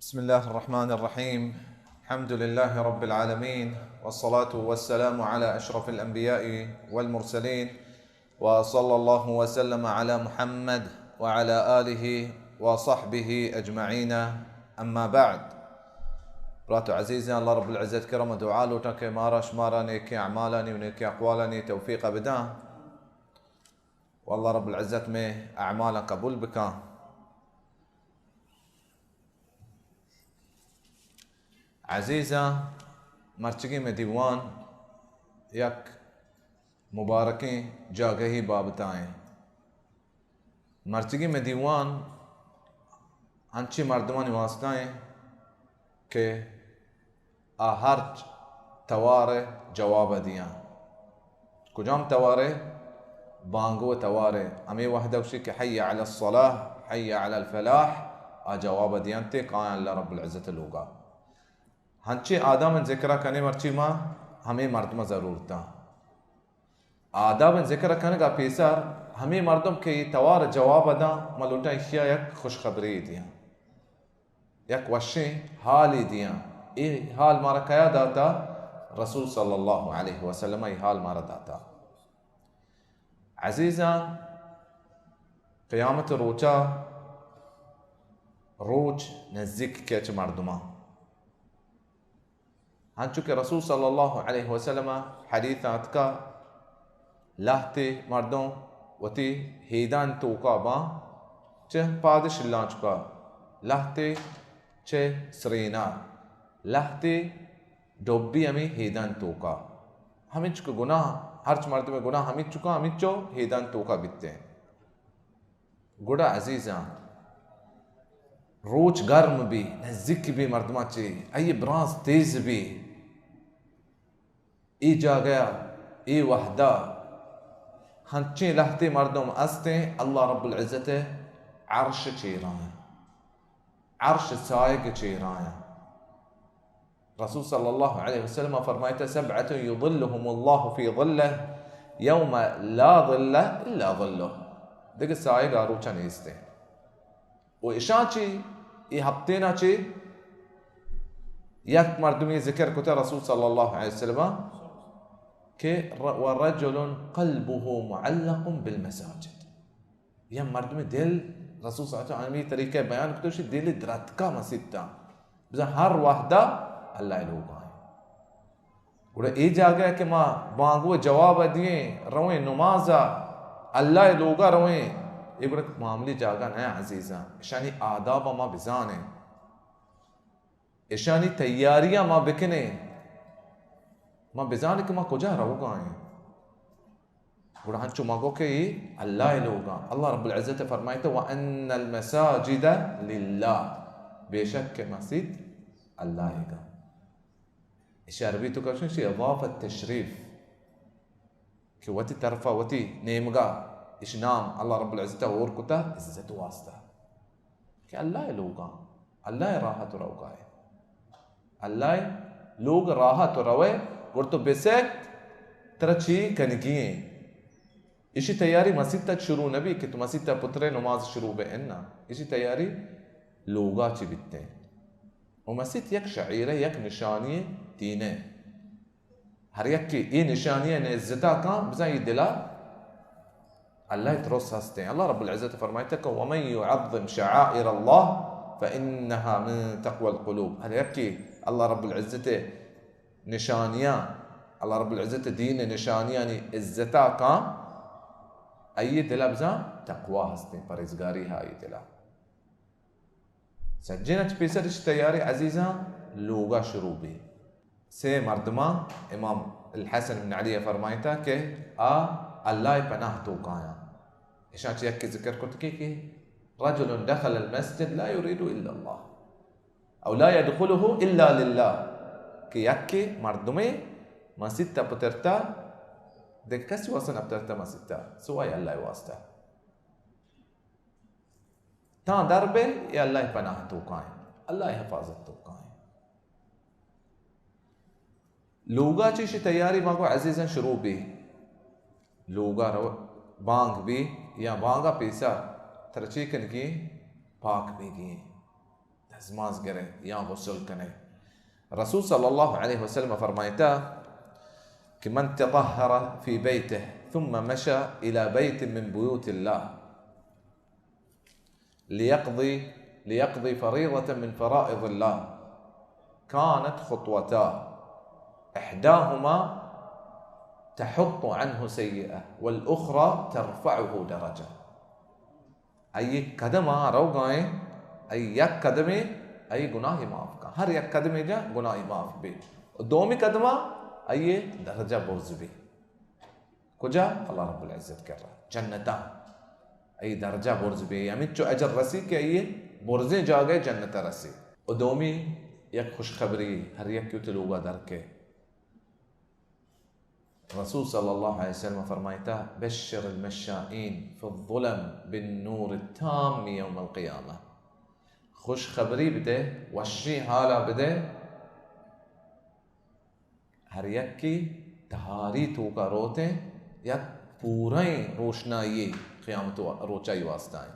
بسم الله الرحمن الرحيم. الحمد لله رب العالمين، والصلاة والسلام على أشرف الأنبياء والمرسلين، وصلى الله وسلم على محمد وعلى آله وصحبه أجمعين. أما بعد. برات عزيزان، الله رب العزة كرم دعاء لوٹا کہ مارا شمارا نیکیں اعمالانی و نیکیں اقوالانی توفیق بدان. واللہ رب العزت مئے اعمالاں قبول بکاں. عزیزاں، مرچگی مئے دیوان یک مبارکیں جاگہی بابتا ایں. مرچگی مئے دیوان انچیں مردمانی واسطہ ایں کہ آ ہرچ توار ء جواب ء دیاں. کجام توار ء؟ بانگو توار ء. ہمے وہد ء گوشی کہ حی علی الصلاح، حی علی الفلاح، آ جواب ء دیاں تے کایاں اللہ رب العزت ء لوگا. ہنچیں آدابیں ذکر ء کنے مرچی ما ہمے مردم ء ضرورتاں. آدابیں ذکر ء کنگ ء پیسر ہمے مردم کہ اے توار ء جواب ء داں، ما لوٹاں ایشی ء یک خوشخبری دیاں. یک وشیں حالے دیاں. اے حال مارا کیا داتا؟ رسول صلی اللہ علیہ وسلم اے حال مارا داتا. عزیزاں، قیامت روچا روچ نزیک کیچ مردماں. ہنچو کہ رسول صلی اللہ علیہ وسلم ء حدیث آتکا، لہتے مردم وتی ہیدان توکا باں، چہ پادش لانچکا، لہتے چہ سرینا، لہتے ڈوبی ہمیں ہیدان توکا. ہمینچک گناہ، ہرچ مردم گناہ ہمینچکا ہمینچو ہیدان توکا بیتے. گڑا عزیزاں، روچ گرم بی، نزیک بی مردماں چی، اے برانز تیز بی. اے جاگہ، اے وہدا ہنچیں لہتے مردم استیں، اللہ رب العزت عرش چیرائیں، عرش سائگ چیرائیں. رسول صلی اللہ علیہ وسلم فرمائتا، سبعة يظلهم الله في ظله يوم لا ظل إلا ظله. دگہ سائگ آ روچا نیستیں. و اشاں چی، اے ہفتینا چی، یک مردمی ذکر کتا رسول صلی اللہ علیہ وسلم کہ ر-، ورجل قلبه معلق بالمساجد. یا مردم دل، رسول صلی اللہ علیہ وسلم ہمیں طریقہ بیان کتو شی دل درتکا مسیتا. بزن ہر وحدہ اللہ لوگا ہیں. گڑا اے جاگہ کہ ما بانگو جواب دییں، رویں نمازا، اللہ لوگا رویں، اے گڑا معمولی جاگہ نہ عزیزاں. اشانی آداب ما بزانیں. اشانی تیاریاں ما بکنیں. ما بزانیں کہ ما کجا روگا ہیں. گڑا ہنچو ما گو کہ اے اللہ لوگاں. اللہ رب العزت فرمائیتا، وأن المساجد لله، بے شک کہ مسیت اللہ گا. اش عربی تو کشن شی اضافت تشریف، کہ وتی طرفا وتی نیمگا اش نام اللہ رب العزت اور کتا عزت واسطہ. کہ اللہ لوگاں، اللہ راہ تو روگا ہے. اللہ لوگ راہ تو روے، گڑ تو بسک ترا چی کنگی ہیں. اشی تیاری مسیت تک شروع نبی کہ تو مسیت تک پترے نماز شروع بے، انا. اشی تیاری لوگا چی بیتے. و مسیت یک شعیرے، یک نشانی دینے. ہر یکے اے نشانی ء عزتا کاں، بزاں اے دلا اللہ ء ترس ہستیں. اللہ رب العزت فرمائیتا کہ ومن يعظم شعائر الله فإنها من تقوى القلوب. ہر یکے اللہ رب العزت نشانیاں، اللہ رب العزت دین نشانیانی عزتا کاں، ای دلا بزاں تقوی ہستیں، پرہیزگاری ہا ای دلا. سجین اچ پیسر اچ تیاری عزیزاں لوگا شروع بی. سے مردماں امام الحسن بن علی فرمائیتا کہ آ اللہ پناہ تو کایاں. اشاں چہ یکے ذکر کت کہ، کہ رجل دخل المسجد لا يريد الا الله او لا يدخله الا لله، کہ یکے مردمے مسیت پترتا، دگہ کسی واسطہ نہ پترتا مسیت، سوائے اللہ واسطہ. تاں در بے، اے اللہ پناہ توکائیں، اللہ حفاظت توکائیں. لوگا چیشی تیاری مگو عزیزاں شروع بی. لوگا رو بانگ بی یا بانگا پیسا ترچی کنگی پاک بیگی. در ازماز گرے یا غسل کنے۔ رسول صلی اللہ علیہ وسلم فرمائتا کہ من تطہر فی بیتہ ثم مشى الی بیت من بیوت اللہ لیقضی، لیقضی فریضة من فرائض اللہ کانت خطوتا احداہما تحط عنہ سیئہ والاخری ترفعہ درجہ۔ آئی قدم آ روگائیں، آئی یک قدمے آئی گناہ معاف کا، ہر یک قدمے جا گناہ معاف بی۔ و دومی قدم آ آئی درجہ برز بی۔ کجا؟ اللہ رب العزت کرا، جنتا۔ آئی درجہ برز بی، ہمینچو اجر رسی کہ آئی برزیں جاگہ جنتا رسی۔ و دومی یک خوشخبری ہر یک وتی لوگا در کے۔ رسول صلی اللہ علیہ وسلم فرمائتا، بشر المشائین فی الظلم بالنور التام یوم القیامہ۔ خوشخبری بدے، وشی حالا بدے، ہر یکی تہاری توکا روتیں یک پوریں روشنائی قیامت و روچائی واسطہ ہیں۔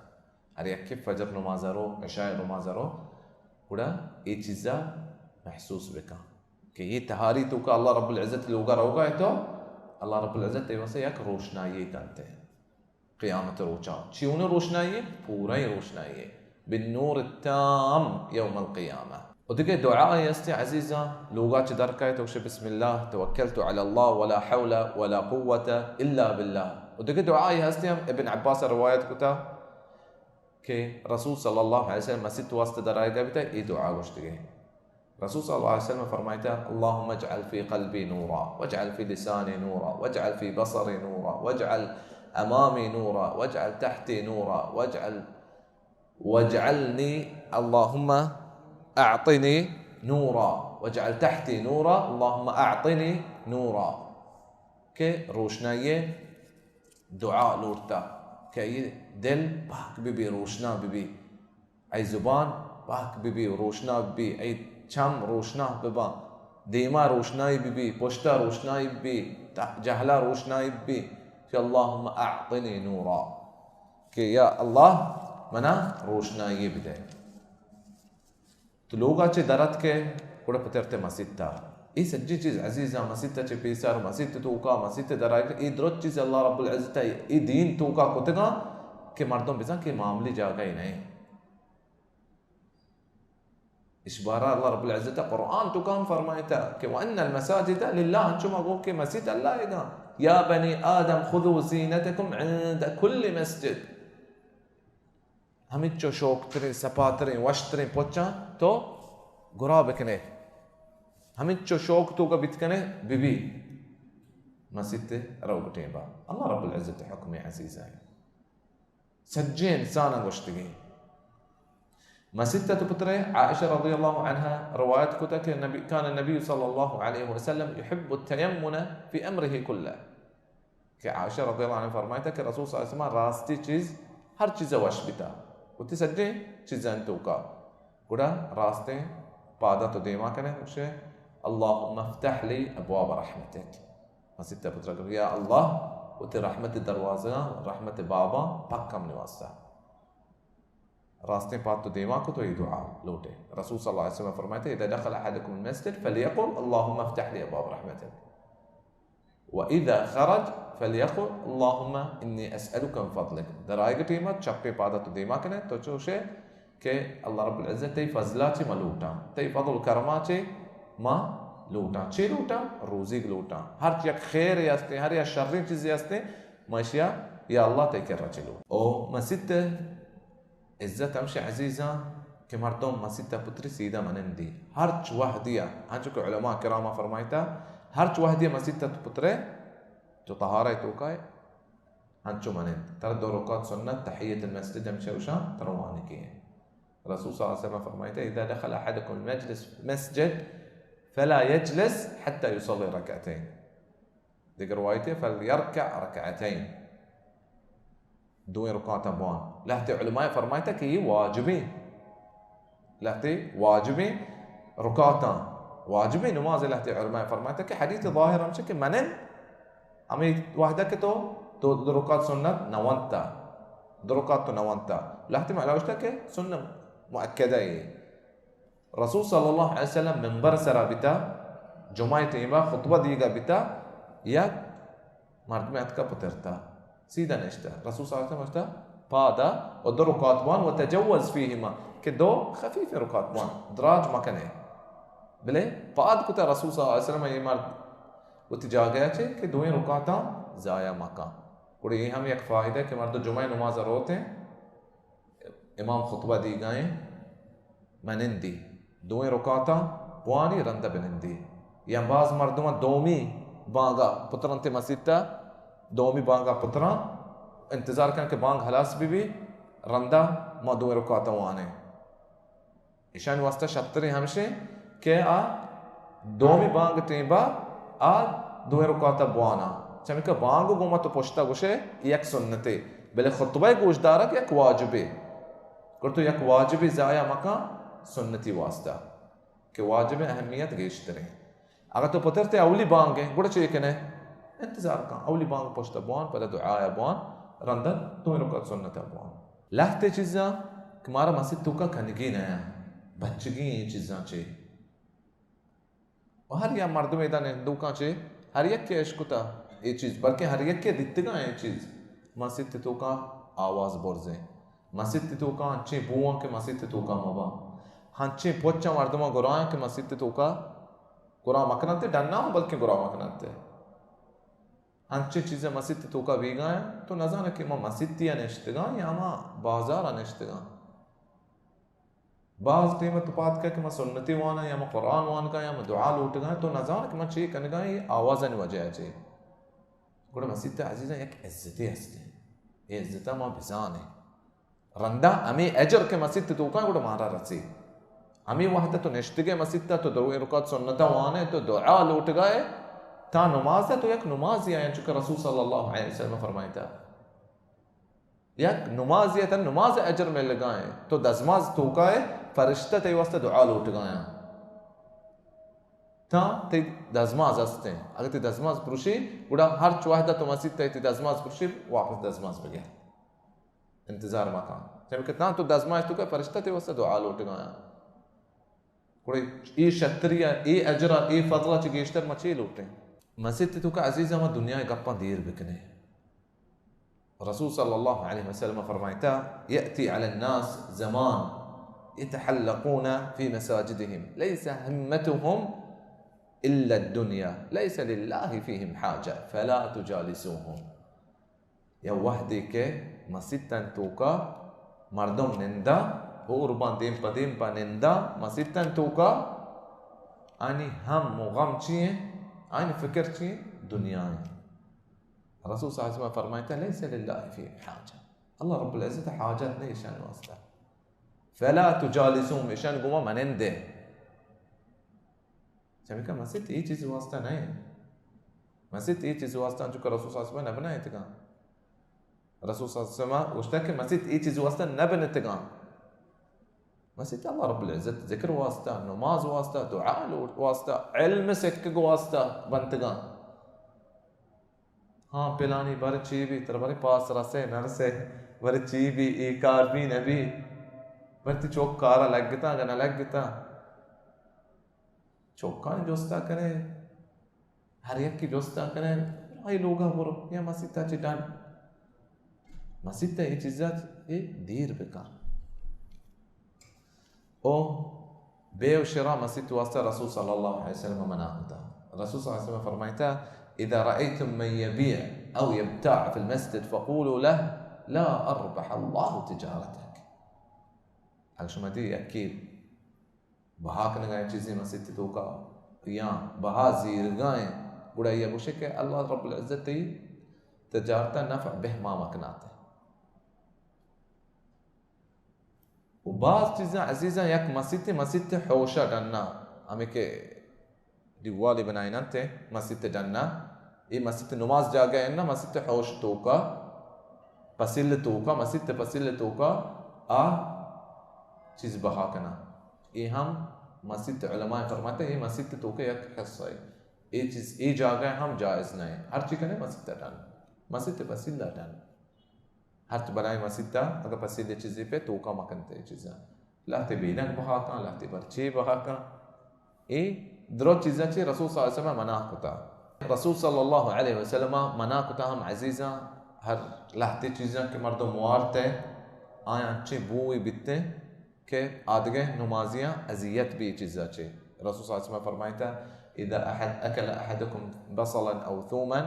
ہر یکی فجر نماز رو، عشاء نماز رو، گڑا اے چیزا محسوس بکن کہ اے تہاری توکا اللہ رب العزت لوگا روگا ہے تو اللہ رب العزت تے واسطہ یک روشنائی کنتے۔ قیامت روچا چیونیں روشنائی ہے؟ پوریں روشنائی ہے۔ بالنور التام یوم القیامہ۔ و دگہ دعائے ہستے عزیزاں، لوگا چہ در کئے تو گوشے، بسم اللہ توکلت علی اللہ ولا حول ولا قوة الا باللہ۔ و دگہ دعائے ہستے ہم ابن عباس روایت کتا کہ رسول صلی اللہ علیہ وسلم مسیت واسطہ در آئیگا بیتا، اے دعا گوشتگے۔ رسول صلی اللہ علیہ وسلم فرمائتا، اللهم اجعل في قلبي نورا، واجعل في لساني نورا، واجعل في بصري نورا، واجعل أمامي نورا، واجعل تحتي نورا، واجعل، واجعلني، اللهم أعطني نورا، واجعل تحتي نورا، اللهم أعطني نورا۔ کہ روشنائی دعا لوٹتا کہ ای دل پاک بہ بی، روشنا بہ بی۔ ای زبان پاک بہ بی و روشنا بہ بی، ای چم روشنا بہ باں، دیما روشنائی بہ بی، پشتا روشنائی بہ بی، تا-، جہلا روشنائی بہ بی۔ کہ اللهم اعطنی نورا، کہ یا اللہ منا روشنائی بدے۔ تو لوگا چہ در اتکے، گڑا پترتے مسیتا۔ اے سجی چیز عزیزاں، مسیتا چہ پیسر، مسیت توکا، مسیت درائے، اے درست چیز اللہ رب العزت ء اے دین توکا کتگاں کہ مردم بزاں کہ معاملی جاگہ ہی نہیں۔ اش بارہ اللہ رب العزت قرآن توکا ہم فرمائتا کہ وان المساجد للہ، انچو ما گو کہ مسیت اللہ ء گا۔ یا بنی آدم خذوا زینتکم عند کل مسجد۔ ہمینچو شوکتریں، سپاتریں، وشتریں پچاں تو گرا بکنے۔ ہمینچو شوک توکا بیت کنے بہ بی۔ مسیت روگ ٹیمبا اللہ رب العزت حکم عزیز ہیں۔ سجے انسان گوشتگی۔ مسیت تو پترے عائشہ رضی اللہ عنہا روایت کتا کہ نبی، کان النبی صلی اللہ علیہ وسلم یحب التیمن فی امرہ کلہ۔ کہ عائشہ رضی اللہ عنہا فرمائتا کہ رسول صلی اللہ علیہ وسلم راستی چیز ہر چیز وش بیتا، وتی سجیں چیزاں توکا۔ گڑا راستیں پادا تو دیما کنے، گوشے، اللهم افتح لي ابواب رحمتك۔ مسیت پترا گوشے، یا اللہ، وتی رحمت دروازگاں، رحمت باباں پک کم نی واسطہ۔ راستیں پاد تو دیما کو تو اے دعا لوٹے۔ رسول صلی اللہ علیہ وسلم فرمائتا، اذا دخل احدكم المسجد فليقل اللهم افتح لي ابواب رحمتك۔ و اذا خرج فليقل اللهم اني اسألك من فضلك۔ در آیگ ٹیما چپیں پادا تو دیما کنے تو چوشے کہ اللہ رب العزت تئی فضلا چے ما لوٹاں، تئی فضل و کرما چے ما لوٹاں۔ چے لوٹاں؟ روزیگ لوٹاں۔ ہر یک خیر ہستیں، ہر یک شریں چیزے ہستیں، ما اشیا یا اللہ تئی کرا چے لوٹ۔ او مسیت عزت ہمشہ عزیزاں کہ مردم مسیت ء پتری سیدھا منندی۔ ہرچ وہدی ء، ہنچو کہ علماء کرام ء فرمائتا، ہرچ وہدی ء مسیت ء پترے تو طہارہ ء توکا ئے، ہنچو منند۔ ترا دو رکعت سنت تحیت المسجد ہمشہ گوشاں تروانی کی ہیں۔ رسول صلی اللہ علیہ وسلم فرمائتا، اذا دخل احدكم المجلس، مسجد، فلا يجلس حتى يصلي ركعتين۔ دگہ روایتے، فلیرکع رکعتین، دوئیں رکعتاں بوان۔ لہتے علماء فرمائتا کہ یہ واجبیں، لہتے واجبیں رکعتاں، واجبیں نماز۔ لہتے علماء فرمائتا کہ حدیث ظاہر ہمشہ کہ منن ہمیں وحدہ کہ تو، تو دو رکعت سنت نہ ونتا، دو رکعت تو نہ ونتا۔ لہتے معنی گوشتا کہ سنت مؤکدہ ہے۔ رسول صلی اللہ علیہ وسلم ممبر سرا بیتا، جمعہ ٹیما خطبہ دیگا بیتا، یک مردم اتکا پترتا، سیدھا نشتا۔ رسول صلی اللہ علیہ وسلم گوشتا، پادا و دو رکعت بوان و تجوز فیہما، کہ دو خفیف رکعت بوان، دراج مکنے۔ بلے پاد کتا رسول صلی اللہ علیہ وسلم، یہ مرد وتی جاگہ چے کہ دوئیں رکعتاں ضائع مکن۔ گڑا یہ ہم یک فائدہ کہ مردم جمعہ نماز روتے، امام خطبہ دیگائیں، منندی، دوئیں رکعتاں بوانی، رندہ بنندی۔ یا باز مردماں دومی بانگا پترنت مسیتا، دومی بانگا پتراں، انتظار کن کہ بانگ ہلاس بی بی، رندہ ما دوئیں رکعتاں وانیں۔ ایشانی واسطہ شتریں ہمشیں کہ آ دومی بانگ ٹیمبا آ دوئیں رکعتا بوانا۔ چمیکہ بانگ گوما تو پشتا گوشے یک سنتے، بلے خطبہ گوشدارگ یک واجبے۔ گر تو یک واجبی ضائع مکن سنتی واسطہ، کہ واجب اہمیت گیشتریں۔ اگہ تو پترتے اولی بانگ ایں، گڑا چے کنے؟ انتظار کن۔ اولی بانگ پشتا بوان، پدا دعایا بوان، رندن دوئیں رکعت سنتا بوان۔ لہتے چیزاں کہ مارا مسیت توکا کنگی نیا، بچگی ایں چیزاں چے۔ و ہر یا مردم ادا نندوکاں چے، ہر یک کے اشکتا اے چیز، بلکہ ہر یک کے دیتگاں اے چیز۔ مسیت توکا آواز برزیں۔ مسیت توکا انچیں بوان کہ مسیت توکا مباں۔ ہنچیں پچاں مردماں گرایاں کہ مسیت توکا گرا مکننت، ڈنا ہوں بلکہ گرا مکننت۔ انچیں چیزیں مسیت توکا بیگا انت، تو نزانے کہ ما مسیتی ء نشتگاں یا ما بازار ء نشتگاں۔ باز ٹیم تو پاد کئے کہ ما سنتی واناں یا ما قرآن وانگاں یا ما دعا لوٹگاں، تو نزانے کہ ما چی کنگاں، یہ آوازانی وجہ ء چے۔ گڑا مسیت ء عزیزاں یک عزتے ہستیں، یہ عزت ء ما بزانیں۔ رندا ہمے اجر کہ مسیت توکا گڑا مارا رسی۔ ہمے وحدہ تو نشتگے مسیت تو دوئیں رکعت سنتا وانے، تو دعا لوٹگائے، تا نماز تو یک نمازی آئیں، چونکہ رسول صلی اللہ علیہ وسلم فرمائیتا، یک نمازی تا نماز اجر ملگائیں، تو دزماز توکائے، فرشتہ تے واسطہ دعا لوٹگائیں۔ تا تے دزماز ہستیں، اگر تے دزماز پروشی، گڑا ہر چوہدہ تو مسیت تے دزماز پروشی، واپس دزماز بگیر۔ انتظار مکن۔ چمیکہ تاں تو دزماز توکا فرشتہ تے واسطہ دعا لوٹگایا۔ گڑا اے شتریا، اے اجرا، اے فضلا چہ گیشتر ما چے لوٹیں؟ مسیت توکا عزیزاں ما دنیا گپاں دیر بکنیں۔ رسول صلی اللہ علیہ وسلم فرمائتا، یأتی علی الناس زمان یتحلقون فی مساجدهم لیس همتهم الا الدنیا لیس للہ فیهم حاجہ فلا تجالسوهم۔ یا وہدے کہ مسیتاں توکا مردم نندا، ہور باں دیم پہ دیم پہ نندا، مسیتاں توکا آنی ہم و غم چی ہیں؟ آنی فکر چی ہیں؟ دنیا ہیں۔ رسول صلی اللہ علیہ وسلم فرمائتا، لیس للہ فی حاجہ، اللہ رب العزت حاجت نہیں اشان واسطہ۔ فلا تجالسوهم، اشان گوما منندے۔ چمیکہ مسیت اے چیز واسطہ نہ انت۔ مسیت اے چیز واسطہ، چونکہ رسول صلی اللہ علیہ وسلم نہ بنائیتگاں۔ رسول صلی اللہ علیہ وسلم گوشتا کہ مسیت اے چیز واسطہ نہ بنتگاں۔ مسیت اللہ رب العزت ذکر واسطہ، نماز واسطہ، دعا لوٹ واسطہ، علم سکگ واسطہ بنتگاں۔ ہاں، پلانی بر چی بی، تر بر پاس رسے، نہ رسے، بر چی بی، اے کار بی، نہ بی۔ بر تی چوک کارا لگتا، گنا لگتا۔ چوکانی جستا کنے، ہر یکی جستا کنے، آئی لوگا برو، یا مسیتا چی ڈن۔ مسیتا اے چیزا چی دیر بکن۔ او بے و شرا مسیت واسطہ رسول صلی اللہ علیہ وسلم منع کتا۔ رسول صلی اللہ علیہ وسلم فرمائتا، اذا رأيتم من يبيع او يبتاع في المسجد فقولوا له لا اربح الله تجارتك۔ اگر شما دی یکی بہا کنگائیں چیزیں مسیت توکا یا بہا زیرگائیں، گڑا یہ گوشے کہ اللہ رب العزت تئی تجارتا نفع بہ ما مکناتے۔ و باز چیزاں عزیزاں یک مسیت، مسیت حوشہ ڈنا، ہمیں کہ دیوالی بنائیننت مسیت ڈنا، اے مسیت نماز جاگہ ہے نا، مسیت حوش توکا، پسیل توکا، مسیت پسیل توکا آ چیز بہا کنا۔ اے ہم مسیت علماء فرماتے، اے مسیت توکا یک حصہ ہے۔ اے چیز، اے جاگہ ہم جائز نہیں۔ ہر چی کنے مسیت ڈن، مسیت پسیل ڈن۔ ہرچ بلائیں مسیتا، اگہ پسیلے چیزے پہ توکا مکنتے چیزاں۔ لہتے بینگ بہا کن، لہتے برچی بہا کن۔ اے درو چیزاں چی رسول صلی اللہ علیہ وسلم منع کتا۔ رسول صلی اللہ علیہ وسلم منع کتا ہم عزیزاں، ہر لہتے چیزاں کہ مردم وارتے، آیاں چی بوئی بیتے کہ آدگہ نمازیاں اذیت بی چیزا چی۔ رسول صلی اللہ علیہ وسلم فرمائتا، اذا احد اکل احدکم بصلا او ثوما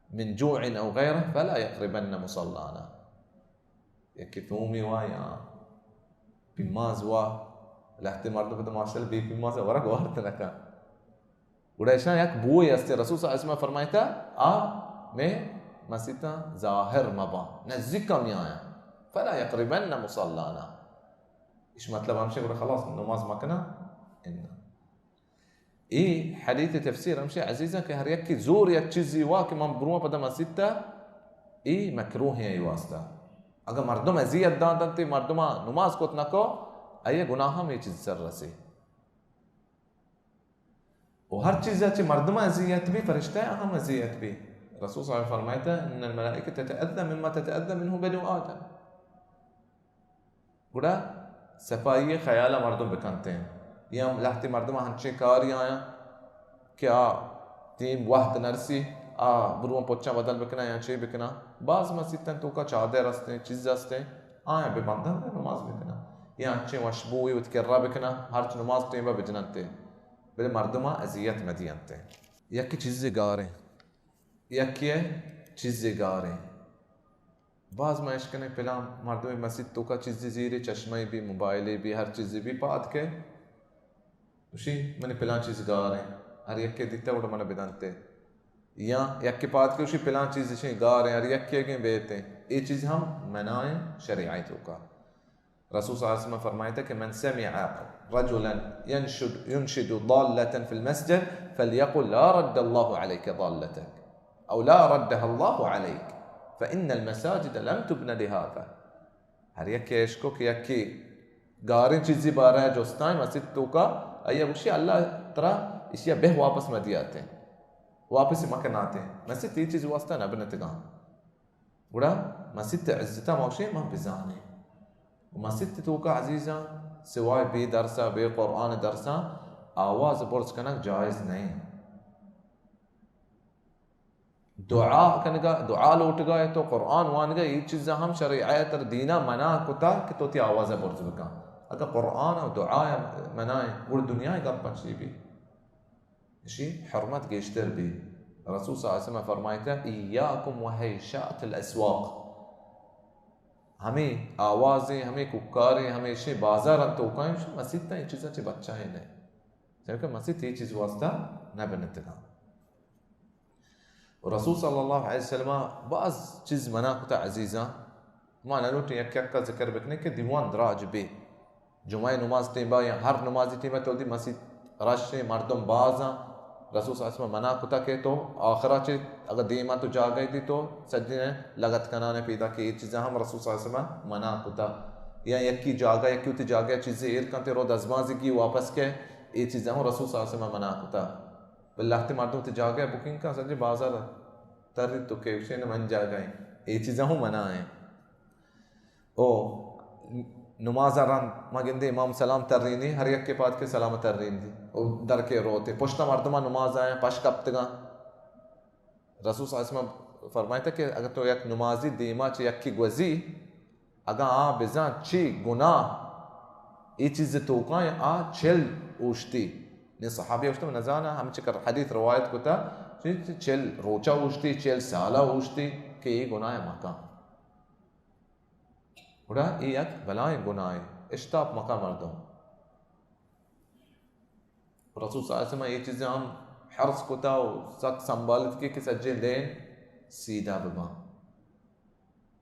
من جوع او غیره فلا یقربن مصلانا۔ یکے تومی وا یا پیماز وا، لہتے مردم پدا ماشاءاللہ بے پیماز ورگ وارت نہ کن۔ گڑا اشاں یک بوئے استے، رسول صلی اللہ علیہ وسلم فرمائتا، آ میں مسیتاں ظاہر مباں، نزدیک کم آیاں، فلا یقربن مصلانا۔ اش مطلب ہمشہ گڑا خلاص نماز مکنا۔ انا اے حدیث تفسیر ہمشہ عزیزاں کہ ہر یکی زور یک چیزی وا کہ من برواں پدا مسیت ء، اے مکروہ ہیں اے واسطہ۔ اگر مردم اذیت دان دنت، مردم نماز کت نکو، اے گناہ ہم اے چیز سر رسی۔ و ہر چیز چہ مردم اذیت بی، فرشتہ ہم اذیت بی۔ رسول صلی اللہ علیہ وسلم فرمائتا، ان الملائکة تتأذى مما تتأذى منه بنو آدم۔ گڑا صفائی خیال مردم بکنتے ہیں۔ یا لہتے مردم ہنچیں کاری آیاں کہ آ تیم وہد نرسی، آ برواں پچاں بدل بکنا یا چے بکنا۔ باز مسیتن توکا چادر ہستیں، چیز ہستیں، آیاں بہ بندن نماز بکنا۔ یا ہنچیں وشبوئی وت کرا بکنا، ہرچ نماز ٹیمبا بجننتے۔ بلے مردماں اذیت مدینتے۔ یکی چیزے گاریں، یکی چیزے گاریں۔ باز ما اشکنیں پلان مردمے مسیت توکا چیزی زیری، چشمہ بی، موبائلے بی، ہر چیزی بی، پاد کے گوشی منی پلان چیز گاریں، ہر یکے دیتا وڑ من بدنتے۔ یا یکے پاد کے گوشی پلان چیز اشیں گاریں، ہر یکے گیں بیتیں۔ اے چیز ہم منائیں شریعت توکا۔ رسول صلی اللہ علیہ وسلم فرمائتا کہ من سمع رجلا ينشد، ينشد ضالة في المسجد فليقل لا رد الله عليك ضالتك، او لا ردها الله عليك، فإن المساجد لم تبن لهذا۔ ہر یکے اشکو کہ یکے گاریں چیزی بارہ جستائیں مسیت توکا، آیا گوشی اللہ ترا اشیا بہ واپس مدیاتے، واپس مکناتے۔ مسیت اے چیز واسطہ نہ بنتگاں۔ گڑا مسیت ء عزت ء ما گوشیں ما بزانیں۔ و مسیت ء توکا عزیزاں، سوائے بے درس ء بے قرآن ء درساں آواز برز کنگ جائز نہ انت۔ دعا کنگا، دعا لوٹگا ء تو قرآن وانگا، اے چیزاں ہم شریعت ء دینا منع کتا کہ تو تی آواز ء برز بکن۔ اگاں قرآن ء دعا ء منع انت، گڑا دنیا ء گپ چی بی؟ اشی حرمت گیشتر بی۔ رسول صلی اللہ علیہ وسلم فرمائتا، ایاکم و حیشات الاسواق۔ ہمیں آوازیں، ہمیں کوکاریں، ہمیں اشیں بازار انت توکائیں، مسیت تا اے چیزاں چہ بچائیں نہ۔ چونکہ مسیت اے چیز واسطہ نہ بنتگاں۔ و رسول صلی اللہ علیہ وسلم باز چیز منع کتا عزیزاں۔ ما نہ لوٹیں یک یک ء ذکر بکنیں کہ دیوان دراج بی۔ جمعہ نماز ٹیمبا یا ہر نمازی ٹیمبا تو دی مسیت رشیں، مردم بازاں۔ رسول صلی اللہ علیہ وسلم منع کتا کہ تو آخرا چے اگر دیما تو جاگہ دی تو سجنے لگت کنانے پیدا کہ اے چیزاں ہم رسول صلی اللہ علیہ وسلم منع کتا۔ یا یکی جاگہ، یکی وتی جاگہ چیزے ایر کنتے رو دزبازی گی واپس کے، اے چیزاں ہم رسول صلی اللہ علیہ وسلم منع کتا۔ بلے لہتے مردم وتی جاگہ بکنگ کن سجے بازار تری تو کہ گوشے نہ من جاگہ ایں۔ اے چیزاں ہم منع ایں۔ او نماز ء رند ما گندے امام سلام ترینی، ہر یکے پاد کے سلام ترینی۔ او در کے روتے۔ پشت مردمان نماز آیاں پش کپتگاں۔ رسول صلی اللہ علیہ وسلم فرمائتا کہ اگر تو یک نمازی دیما چہ یکی گوزی، اگاں آ بزاں چی گناہ اے چیز توکاں آ چل اوشتی۔ نے صحابی اوشتم نزانا ہم چکر حدیث روایت کتا، چی چل روچا اوشتی، چل سالا اوشتی کہ اے گناہ مکاں۔ گڑا اے یک بلائیں گناہے، اشتاپ مکا مردم۔ رسول صلی اللہ علیہ وسلم اے چیزاں ہم حرص کتا و سک سنبھالت کہ، کہ سجے لین سیدھا بباں۔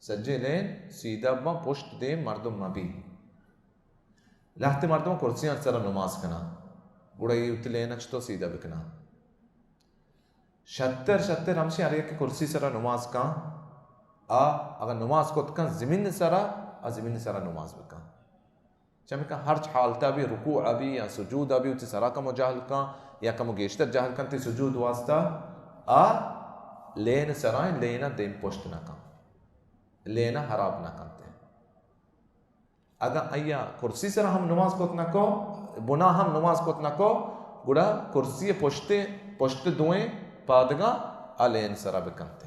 سجے لین سیدھا بباں، پشت دیم مردم مبی۔ لہتے مردم کرسیاں سر نماز کنا، گڑا اے وتی لین چتو سیدھا بکنا؟ شتر شتر ہمشی ہر یک کرسی سرا نماز کن، آ اگر نماز کت کن زمین سرا، آ زمین سرا نماز بکن۔ چمیکہ ہرچ حالتا بی، رکوع بی یا سجود بی، وتی سرا کمو جہل کن یا کمو گیشتر جہل کن تی سجود واسطہ، آ لین سرائیں، لینا دیم پشت نہ کن، لینا حراب نہ کنتے۔ اگاں آئی ءَ کرسی سرا ہم نماز کت نہ کو، بنا ہم نماز کت نہ کو، گڑا کرسی پشت، پشت دوئیں پادگاں آ لین سرا بکنت۔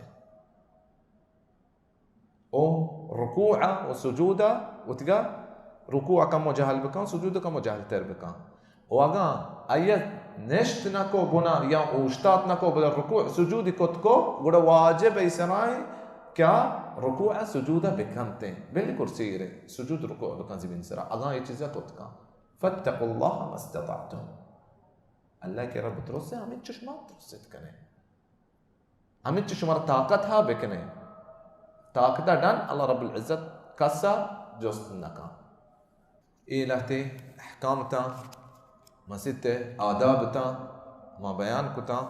او رکوع و سجود وتگا، رکوع کمو جہل بکن، سجود کمو جہل تر بکن۔ و اگاں آئی نشت نہ کو بنا یا اوشتات نہ کو، بلے رکوع سجودی کت کو، گڑا واجب ای سرائیں کہ آ رکوع سجود بکنتیں۔ بل کرسی رے، سجود رکوع بکن زمین سرا، اگاں یہ چیزا کت کن۔ فاتقوا الله ما استطعتم۔ اللہ کے رب ترسے، ہمیں چشما ترست کنے۔ ہمیں چو شمار طاقت ہا بکنے۔ طاقت ڈن اللہ رب العزت کسا جست نکن۔ اے لہتے احکام تاں، مسیت آداب تاں، ما بیان کتاں۔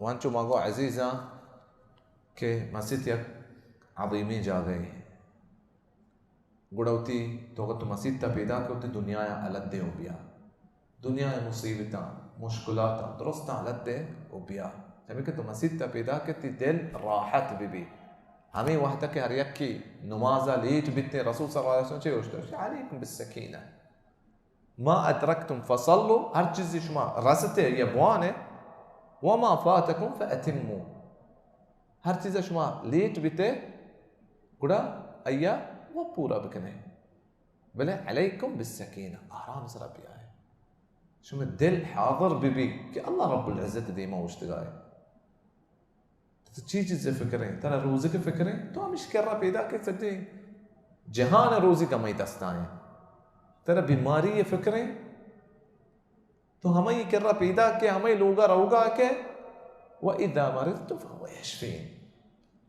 وانچو ما گو عزیزاں کہ مسیت یک عظیمی جاگہے۔ گڑا وتی تو اگاں تو مسیت ءَ پیداک ئے، وتی دنیا ءَ الد دے و بیا۔ دنیا ءِ مصیبتاں، مشکلاتاں، درستاں الد دے و بیا۔ ہمے کہ تو مسیت ءَ پیداک ئے، تی دل راحت بہ بی۔ ہمے وہد کہ ہر یکی نماز ءَ لیٹ بیتیں، رسول صلی اللہ علیہ وسلم چے گوشت؟ علیکم بالسکینہ۔ ما ادرکتم فصلوا، ہر چیزی شما رستے یا بوانے، وما فاتکم فاتموا، ہر چیز شما لیٹ بیتے گڑا آیا و پورا بکنے، بلے علیکم بالسکینہ، آرام سرا بیائے، شما دل حاضر بہ بی کہ اللہ رب العزت دیما اوشتگائے۔ تو چی چیز فکریں؟ ترا روزی کے فکریں؟ تو ہمیش کرا پیدا کہ سجے جہان روزی کمئی دستائیں۔ ترا بیماری فکریں؟ تو ہمئی کرا پیدا کہ ہمئی لوگا روگا کہ و اذا مرضت فهو یشفین۔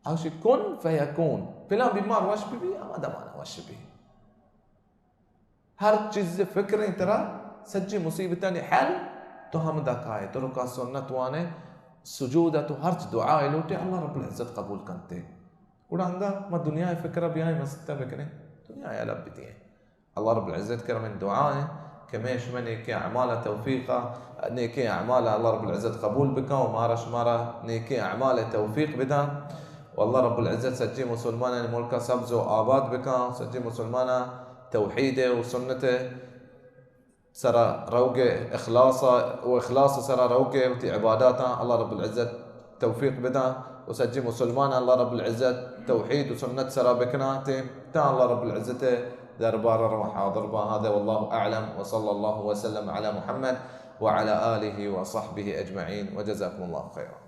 اوشی کن فیکون۔ پلان بیمار وش بی بی، ہما دمانا وش بی۔ ہر چیز فکریں ترا، سجی مصیبتانی حل، تو ہمدا کائے، تو رکا سنت وانے، سجود تو ہرچ دعا لوٹے، اللہ رب العزت قبول کنتے۔ گڑا انگا ما دنیا فکر بیائیں مسیت بکنیں، دنیا الب بیتیں۔ اللہ رب العزت کرا من دعا ہے کہ میں شما نیکیں اعمال توفیقا، نیکیں اعمال اللہ رب العزت قبول بکن و مارا شمارا نیکیں اعمال توفیق بدن۔ و اللہ رب العزت سجی مسلمانانی ملک سبز و آباد بکن، سجی مسلمانا توحید و سنت سرا روگ اخلاص و اخلاص سرا روگ وتی عباداتاں اللہ رب العزت توفیق بداں و سجی مسلمان اللہ رب العزت توحید و سنت سرا بکناں تے تا اللہ رب العزت دربار رو حاضر باں۔ هذا والله أعلم وصلى الله وسلم على محمد وعلى آله وصحبه أجمعين وجزاكم الله خيرا۔